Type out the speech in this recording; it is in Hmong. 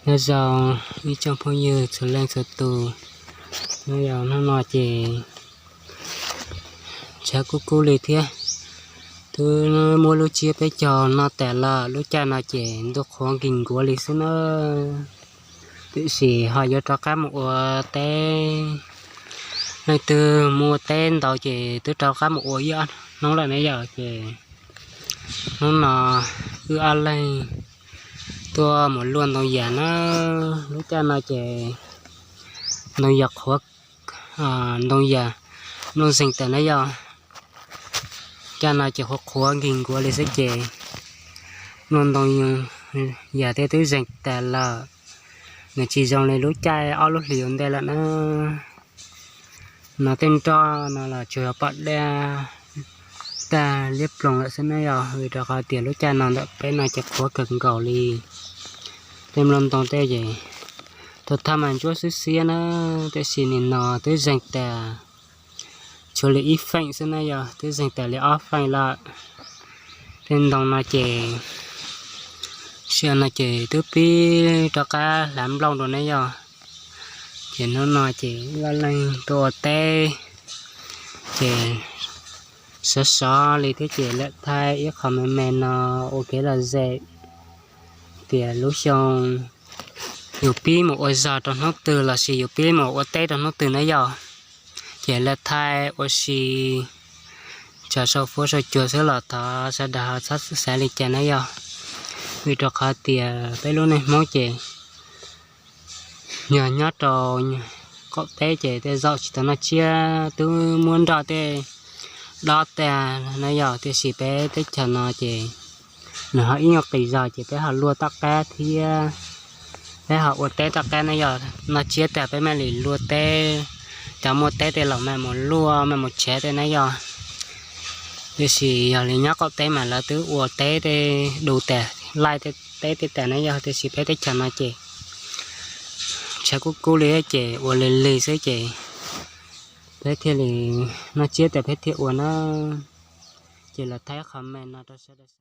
Nyob zoo ib tsoom phooj ywg txhua leej txhua tus, nyob zoo hnub no ces tshav kub kub li thiab, twb muab lub tsiab peb caug no tas lawm, lub caij no ces ntuj qhuav nkig nkuav li xwb na. Tiam sis ho yuav rov qab mus ua teb, leej twg mus ua teb ntau ces twb rov qab mus ua ib ob hnub lawm na yom. Ces hnub no wb ob leeg tuaj mus luaj ntoo yas na. Lub caij no ces ntoo yas qhuav, ntoo yas mloog zeeg tas na yom. Caij no ces qhuav qhuav nkig nkuav li xwb ces mloog ntoo yas tej twb zeeg tas lawm. Nws tsis zoo li lub caij ob lub hlis ua ntej lawm na. No tej nroj no los tsuas yog pom daj tag liab ploog lawm xwb na yom, vim rau qhov tias lub caij no ntawm peb no ces qhuav kawg nkaus li. Tej mloog ntoo tej ces tau thaj mas ntsuab xwb xiab na, tiam sis nim no twb zeeg tas tshuav li ib feem xwb na yom, twb zeeg tas li ob feem lawm. Tej ntoo no ces sij hawm no ces twb pib rov qab hlav nplooj rau na yom. Ces hnub no ces wb ob leeg tuaj ua teb, ces sov sov li thiab ces lam thaij ib qho me me no ua kev lom zem tias lub xyoo yus pib mus ua zog rau hnub twg lossis yus pib mus ua teb rau hnub twg na yom. Ces lam thaij ua si tso sau fuab sau cuag xwb los thov sawv daws ho txhob xav li cas na yom. Vim rau qhov tias peb lub neej Hmoob ces yog nyob rau qaum teb ces tej zaum tsis tau noj tsiab, twb muab nroj tej dob tag na yom, tiam sis peb teb chaws no ces nws ho ib nyuag qis zog ces peb ho luaj tom qab thiab. Peb ho ua teb tom qab na yom, noj tsiab tag peb mam li luaj teb, cov muaj teb tej los mam mus luaj mam mus tshav tej na yom. Tiam sis yog li nyob qaum teb mas lawv twb ua teb tej du tas, laij teb tej tas na yom, tiam sis peb teb chaws no ces tshav kub kub li ces ua lig lig xwb ces peb thiaj li noj tsiab tas peb thiaj ua na. Ces los thaij qhov me no rau sawv daws.